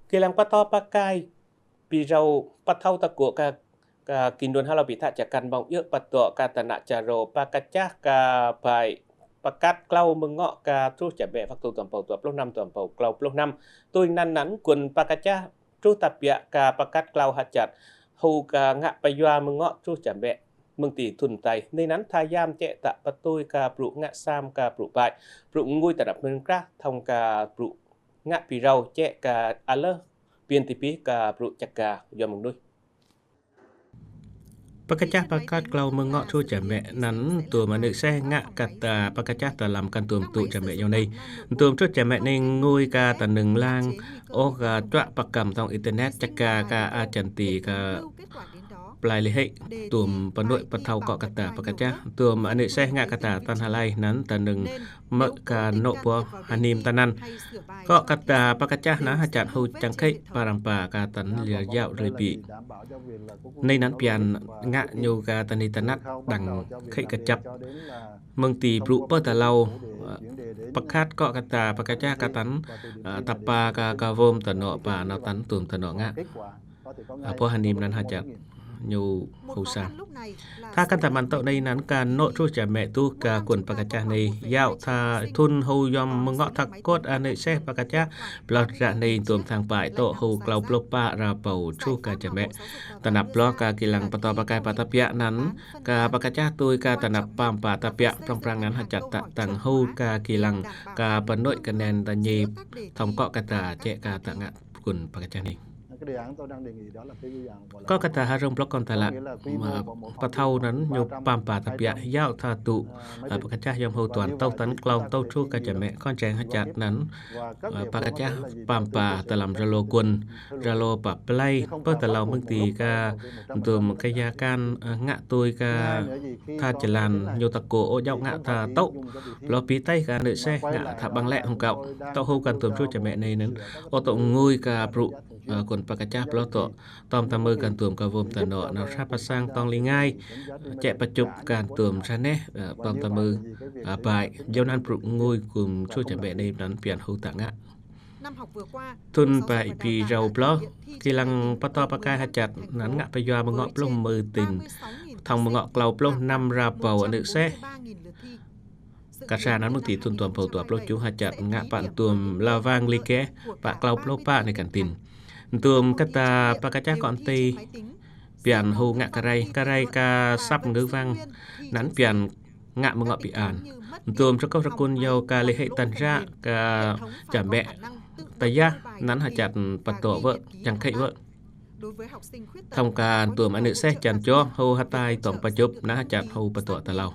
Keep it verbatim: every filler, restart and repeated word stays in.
Ki lang pa to pa kai, pi rau pa thau ta ko ka, ka kin don ha lo pi tha cha kan bong yơ pa to ka ta na cha ro pa ka chah ka bai pa kat klau mơ ngŏ ka truh cha mẹ vak tu tuam pau tuam pluh năm tuam pau klau pluh năm. Tui nan nan kun pa ka chah truh ta pia ka pa kat klau ha chat. Hu ka ngă pa yua mơ ngŏ truh cha mẹ. Mơng ti thun tai. Nei nan tha yam cheh ta pa tui ka bru ngă sam ka bru bai. Bru ngui ta dap mơng krah thong ka bru ngă pi rau cheh ka alơ. Piên ti pi ka bru chak ka yua mơng nuih. Pa ka chah pa kat klau mơ ngŏ truh cha mẹ nan tuam anư seh ngă kata pa ka chah ta lam kan tuam tu cha mẹ yau nei. Tuam truh cha mẹ nei ngui ka ta nưng lang. Ôh ka chuă pa kam thong internet chak ka ka a chan ti ka plai lê hê tuam pa nuih pa thâu kŏ kata pa ka chah. Tuam anư seh ngă kata tan ha lai nan ta nưng mơ ka nôk pô ha nim ta nan. Kŏ kata pa ka chah nan ha chat hu chăng khê pa ram pa ka tan lia yau rơi pi. Nei nan pian ngă ñu ka ta ni ta nat đăng khê ka chap. Mơng ti bru pơ ta lau, pa khat kŏ kata pa ka chah ka tan, ta pa ka ka vom ta nŏ pa nŏ tan tuam ta nŏ ngă. Pô ha nim nan ha chat ñu hu sa. Tha kan ta man tŏ nei nan ka nôk truh cha mẹ tu ka kun pa ka chah nei. Yau tha thun hu yom mơ ngŏ tha kôt anư seh pa ka chah. Blau tra nei tuam thang pai tŏ hu klau pluh pa ra pau truh ka cha mẹ. Ta năp blau ka ki lang pa to pa kai pa ta pia nan. Ka pa ka chah tui ka ta năp pam pa ta pia prang prang nan ha chat ta tang hu ka ki lang ka pa nuih ka nen ta nhi thong kŏ kata cheh ka ta ngă kun pa ka chah nei. Kŏ kata ha rong blok kon ta la pa thâu nan ñu pam pa ta pia yau tha tu. Pa ka chah yom hu tuan tâu tan klong tâu truh ka cha mẹ kon cheng ha chat nan. Pa ka chah pam pa ta lam ra lô kun ra lô pa play pơ ta lau mơng ti ka tuam ka ya kan ngă tui ka tha chalan ñu ta ko ô yau ngă tha tâu. Blau pi tai ka anư seh ngă tha băng lĕ hung kau. Tâu hu kan tuam truh cha mẹ nei nan. Ô tŏ ngui ka bru, kon pa ka chah blau tŏ. Tom ta mơ kan tuam ka vom ta nŏ nau sa pa sang tong li ngai. Cheh pa chup kan tuam sa neh, tom ta mơ, bai. Yau nan bru ngui kum truh cha mẹ nei nan pian hu ta ngă. Thun bai pi rau blau. Ki lang pa to pa kai ha chat nan ngă pa yua mơ ngŏ pluh mơ tin. Thong mơ ngŏ klau pluh năm ra pau anư seh. Ka sa nan mơng ti thun tuam pau tuam pluh chu ha chat ngă pa tuam la vang li ke pa klau pluh pa nei kan tin. Tuam kata pa ka chah kon ti pian hu ngă ka rai, ka rai ka sap ngư vang nan pian ngă mơ ngŏ pi an. Tuam sa kâu sa kun yau ka lê hê tan ra ka cha mẹ ta ya nan ha chat pa tŏ vơ chăng khê vơ. Thong ka tuam anư seh chan cho hu ha tai tong pa chup nan ha chat hu pa tŏ ta lau.